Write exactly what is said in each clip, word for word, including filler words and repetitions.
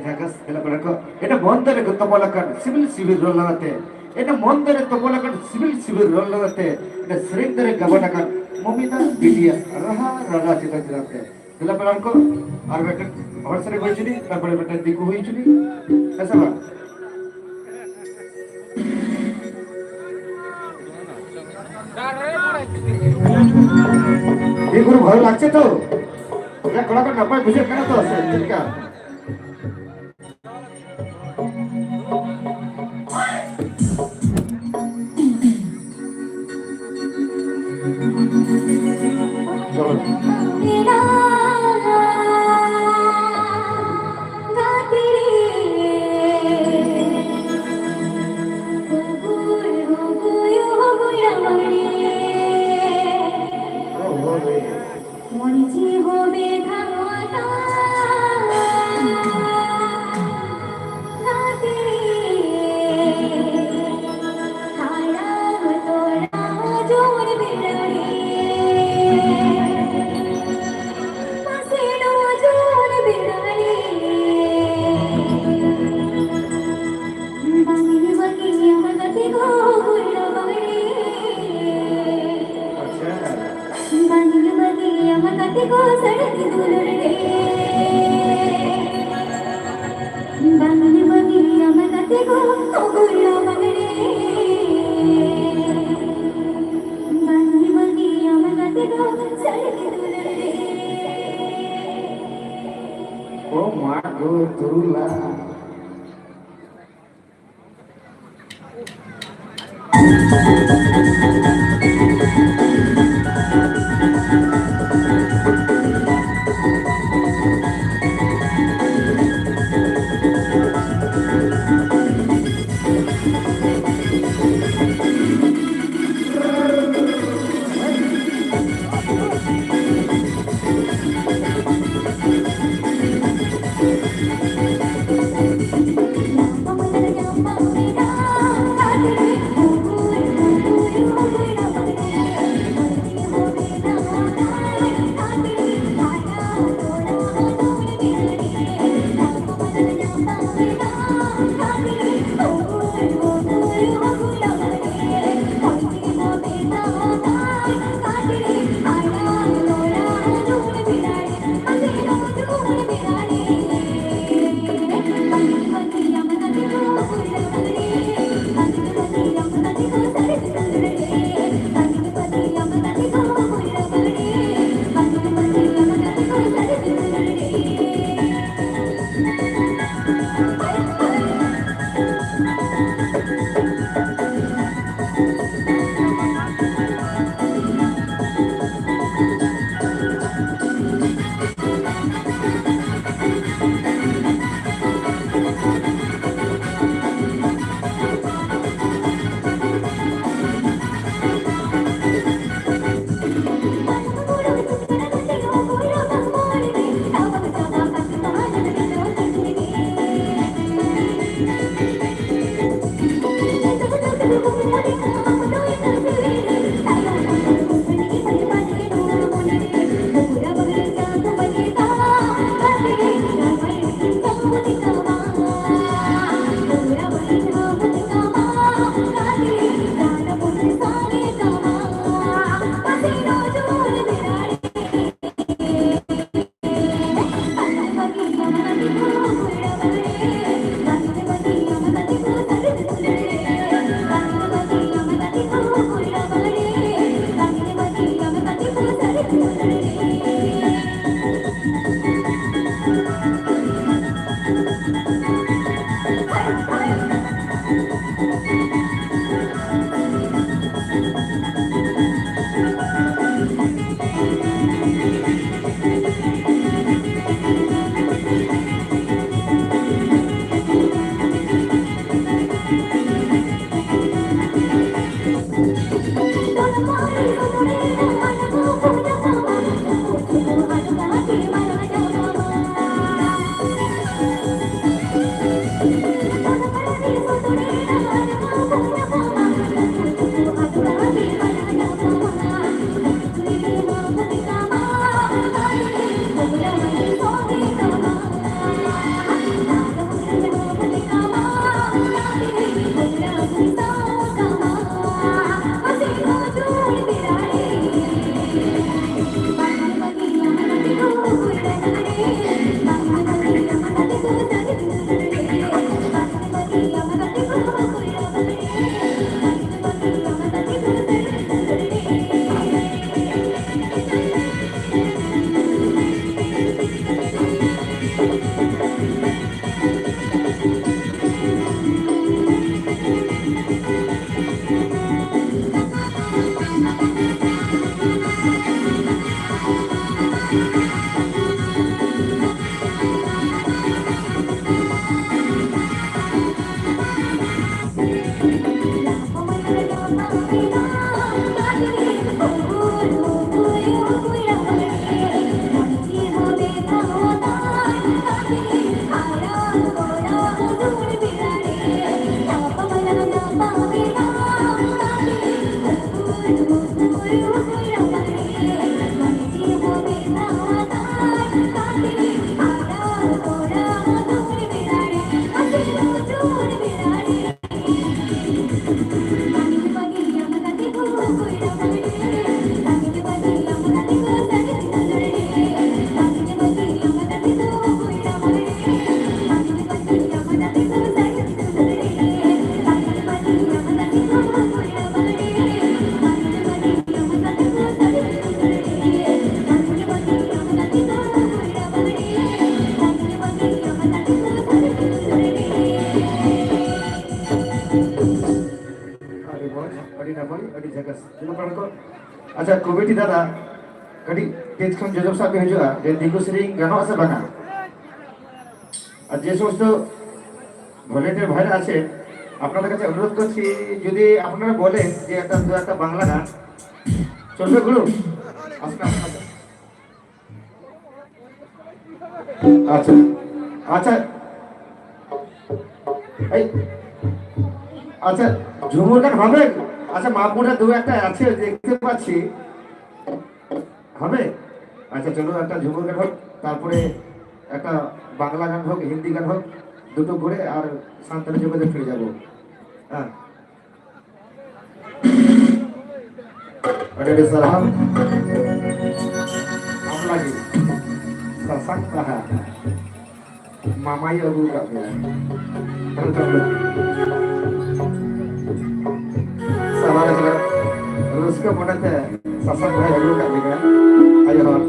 ᱡᱟᱦᱟᱸ ᱠᱟᱥ ᱫᱮᱞᱟ ᱯᱮᱲᱟ ᱠᱚ, ᱮᱱᱮ ᱢᱚᱱ ᱫᱟᱨᱮ ᱠᱚ ᱛᱚᱯᱚᱞ ᱟᱠᱟᱱ ᱥᱤᱵᱤᱞ ᱥᱤᱵᱤᱞ ᱨᱚᱲ ᱞᱟᱜᱟᱛᱮ, ᱮᱱᱮ ᱢᱚᱱ ᱫᱟᱨᱮ ᱛᱚᱯᱚᱞ ᱟᱠᱟᱱ ᱥᱤᱵᱤᱞ ᱥᱤᱵᱤᱞ ᱨᱚᱲ ᱞᱟᱜᱟᱛᱮ, ᱮᱱᱮ ᱥᱮᱨᱮᱧ ᱫᱟᱨᱮ ᱜᱟᱵᱟᱱ ᱟᱠᱟᱱ ᱢᱚᱢᱤᱛᱟ ᱵᱤᱴᱤᱭᱟ ᱨᱟᱦᱟ ᱨᱟᱨᱟ ᱪᱮᱛᱟᱱ ᱪᱮᱛᱟᱱ ᱛᱮ᱾ ᱫᱮᱞᱟ ᱯᱮᱲᱟ ᱠᱚ, ᱟᱨ ᱢᱤᱫᱴᱮᱱ ᱦᱚᱲ ᱥᱮᱨᱮᱧ ᱦᱩᱭ ᱦᱚᱪᱚᱱᱤᱡ, ᱛᱟᱨᱯᱚᱨᱮ ᱢᱤᱫᱴᱮᱱ ᱫᱤᱠᱩ ᱦᱩᱭ ᱦᱚᱪᱚᱱᱤᱡ, ᱦᱮᱸ ᱥᱮ ᱵᱟᱝ? ᱫᱤᱠᱩ ᱵᱷᱟᱞᱚ ᱞᱟᱜᱪᱷᱮ ᱛᱚ? ᱮ ᱠᱚᱲᱟ ᱠᱚ ᱱᱟᱯᱟᱭ ᱵᱩᱡᱷᱟᱹᱜ ᱠᱟᱱᱟ ᱛᱚ, ᱥᱮ ᱪᱮᱫ ᱞᱮᱠᱟ? ᱟᱪᱪᱷᱟ᱾ ᱵᱟᱝ ᱵᱟᱹᱜᱤᱭᱟᱢ ᱜᱟᱛᱮ ᱠᱚ ᱥᱟᱹᱲᱤ ᱫᱩᱞᱟᱹᱲ ᱨᱮ᱾ ᱵᱟᱝ ᱵᱟᱹᱜᱤᱭᱟᱢ ᱜᱟᱛᱮ ᱠᱚ ᱚᱜᱩᱨ ᱵᱟᱝ ᱨᱮ᱾ ᱵᱟᱝ ᱵᱟᱹᱜᱤᱭᱟᱢ ᱜᱟᱛᱮ ᱠᱚ ᱥᱟᱹᱲᱤ ᱫᱩᱞᱟᱹᱲ ᱨᱮ᱾ ᱳ ᱢᱟ ᱜᱳ ᱛᱩᱨᱩᱞᱟ᱾ ᱟᱪᱪᱷᱟ, ᱠᱚᱢᱤᱴᱤ ᱫᱟᱫᱟ, ᱠᱟᱹᱴᱤᱡ ᱥᱴᱮᱡᱽ ᱠᱷᱚᱱ ᱡᱚᱡᱚᱢ ᱥᱟᱵ ᱵᱤᱱ ᱦᱤᱡᱩᱜᱼᱟ, ᱡᱮ ᱫᱤᱠᱩ ᱥᱮᱨᱮᱧ ᱜᱟᱱᱚᱜᱼᱟ ᱥᱮ ᱵᱟᱝᱟ? ᱟᱨ ᱡᱮ ᱥᱚᱢᱚᱥᱛᱚ ভলেন্টিয়ার ভাইরা আছে, আপনাদের কাছে অনুরোধ করছি, যদি আপনারা বলেন যে একটা, দু একটা বাংলা গান, চলবে গুরু? আসুন, আসুন, আসুন। আচ্ছা, আচ্ছা, এই, আচ্ছা, ঝুমুর গান হবে? আচ্ছা, মাপুরা দু একটা আছে, দেখতে পাচ্ছি। হবে? আচ্ছা, চলো, একটা ঝুমুর গান হোক, তারপরে একটা বাংলা গান হোক, হিন্দি গান হোক, দুটো করে আর সান্তালি যোগাযোগ ফিরে যাবো। ᱦᱮᱸ᱾ ᱟᱹᱰᱤ ᱟᱹᱰᱤ ᱥᱟᱨᱦᱟᱣ᱾ ᱟᱢ ᱞᱟᱹᱜᱤᱫ ᱥᱟᱥᱟᱝ ᱵᱟᱦᱟ ᱢᱟᱢᱟᱭ ᱟᱹᱜᱩ ᱟᱠᱟᱫ ᱢᱮᱭᱟ᱾ ᱥᱟᱞᱟ ᱨᱮ ᱨᱟᱹᱥᱠᱟᱹ ᱢᱚᱱᱮᱛᱮ ᱥᱟᱥᱟᱝ ᱵᱟᱦᱟᱭ ᱟᱹᱜᱩ ᱟᱠᱟᱫ ᱢᱮᱭᱟ᱾ ᱟᱭᱳ ᱦᱚᱲ᱾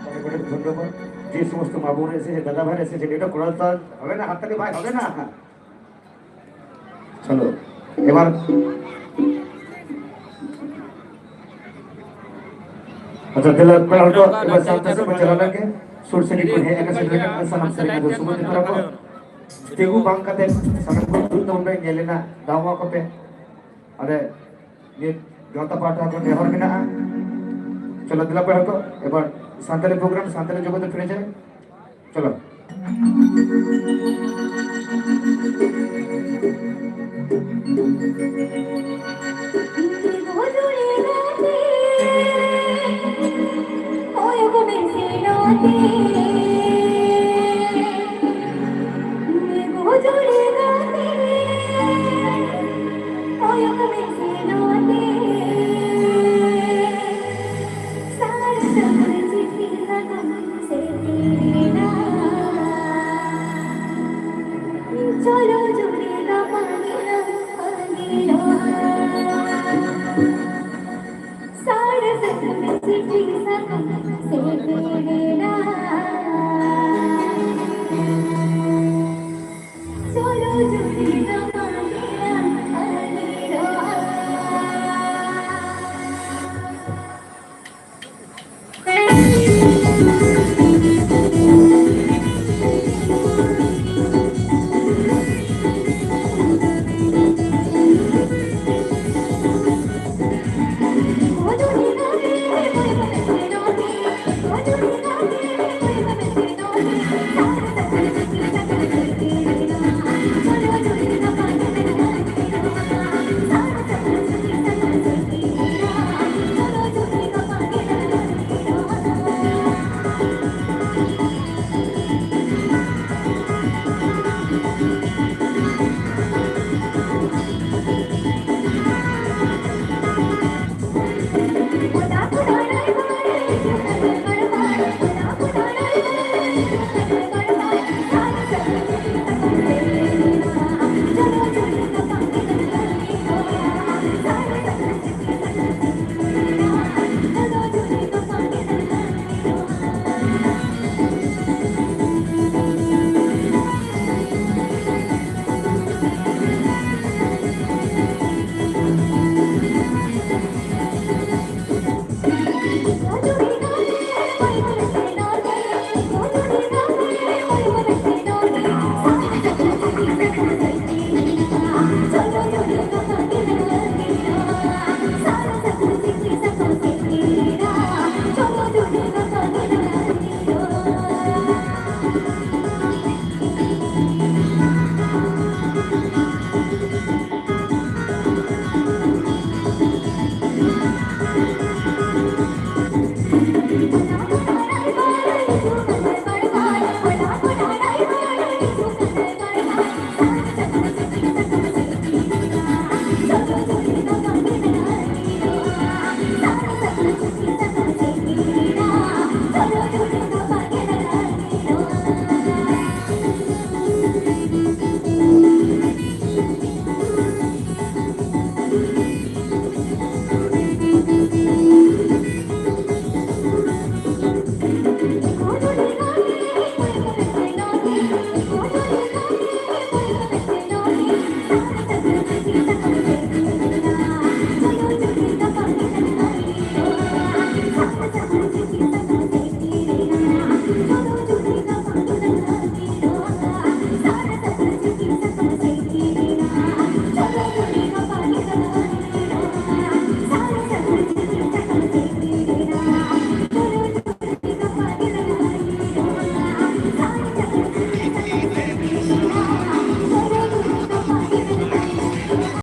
অনেক অনেক ধন্যবাদ। যে সমস্ত মা বোন এসেছে, দাদা ভাই এসেছে, এটা করা তো আর হবে না, হাততালি ভাই হবে না। চলো, এবার ᱟᱪᱪᱷᱟ, ᱫᱮᱞᱟ ᱯᱮᱲᱟ ᱦᱚᱲ ᱠᱚ, ᱮᱵᱟᱨ ᱥᱟᱶᱛᱟ ᱥᱮᱫ ᱵᱚᱱ ᱪᱟᱞᱟᱣ ᱞᱮᱱ ᱜᱮ᱾ ᱥᱩᱨ ᱥᱮᱫ ᱠᱚ ᱦᱮᱡ ᱟᱠᱟᱱ ᱥᱮᱴᱮᱨ ᱟᱠᱟᱱ ᱥᱟᱱᱟᱢ ᱥᱟᱹᱨᱤ ᱠᱟᱛᱷᱟ ᱥᱚᱢᱟᱡᱽ ᱯᱮᱲᱟ ᱠᱚ, ᱛᱤᱸᱜᱩ ᱵᱟᱝ ᱠᱟᱛᱮ ᱥᱟᱱᱟᱢ ᱠᱚ ᱫᱩᱲᱩᱵ ᱛᱟᱵᱚᱱ ᱯᱮ, ᱧᱮᱞ ᱨᱮᱱᱟᱜ ᱫᱟᱣ ᱮᱢᱟ ᱠᱚᱯᱮ᱾ ᱟᱞᱮ ᱱᱤᱭᱟᱹ ᱜᱟᱶᱛᱟ ᱯᱟᱦᱴᱟ ᱠᱷᱚᱱ ᱱᱮᱦᱚᱨ ᱢᱮᱱᱟᱜᱼᱟ᱾ ᱪᱚᱞᱚ ᱫᱮᱞᱟ ᱯᱮᱲᱟ ᱠᱚ, ᱮᱵᱟᱨ ᱥᱟᱱᱛᱟᱲᱤ ᱯᱨᱳᱜᱨᱟᱢ, ᱥᱟᱱᱛᱟᱲᱤ ᱡᱚᱜᱚᱛ ᱨᱮ ᱯᱷᱤᱨᱮ ᱪᱟᱞᱟᱜ᱾ ᱪᱚᱞᱚ᱾